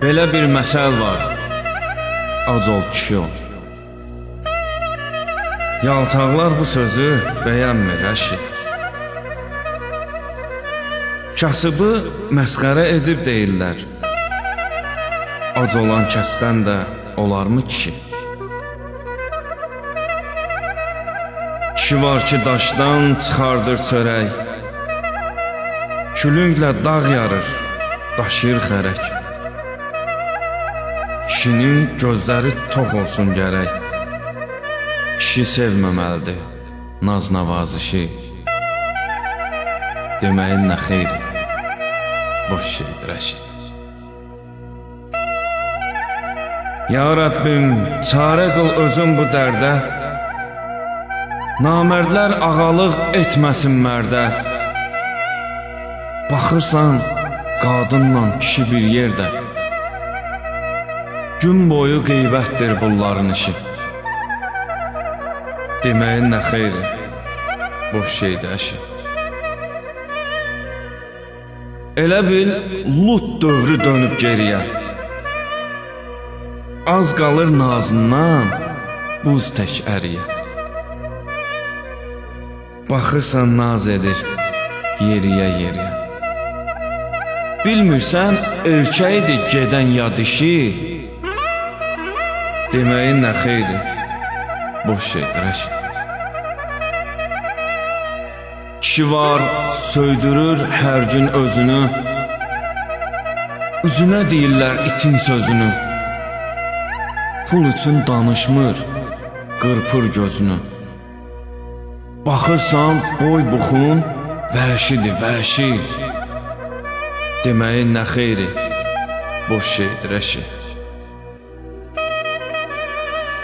Belə bir məsəl var, ac ol kişi ol. Yaltaqlar bu sözü bəyənmir əşi. Kasıbı məsxərə edib deyirlər. Ac olan kəsdən də olarmı kişi? Kişi var ki daşdan çıxardır çörək, külünglə dağ yarır, daşıyır xərək. Kişinin gözləri tox olsun gərək. Kişi sevməməlidir naz navazişi. Deməyin nə xeyri, boş şeydir əşi. Ya Rəbbim, çarə qıl özün bu dərdə. Namərdlər ağalıq etməsin mərdə. Baxırsan, qadınla kişi bir yerdə. Gün boyu qeybətdir bunların işi. Deməyin nə xeyri, boş şeydir əşi. Elə bil Lut dövrü dönüb geriyə. Az qalır nazından buz tək əriyə. Baxırsan naz edir yeriyə yeriyə. Bilmirsən erkəkdir gedən ya dişi. Deməyin nə xeyri, boş şeydir əşi. Kişi var, söydürür hər gün özünü. Üzünə deyirlər itin sözünü. Pul üçün danışmır, qırpır gözünü. Baxırsan boy buxun, vəhşidir, vəhşi. Deməyin nə xeyri, boş şeydir əşi.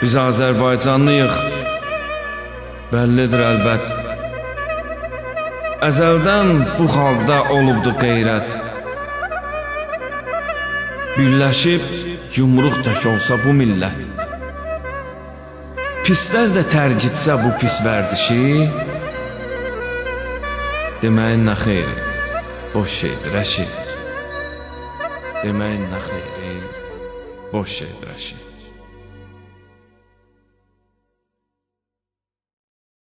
Biz Azərbaycanlıyıq, bəllidir əlbət. Əzəldən bu xalqda olubdu qeyrət. Birləşib yumruq tək olsa bu millət. Pislər də tərk etsə bu pis vərdişi, deməyin nə xeyri, boş şeydir əşi. Deməyin nə xeyri, boş şeydir əşi.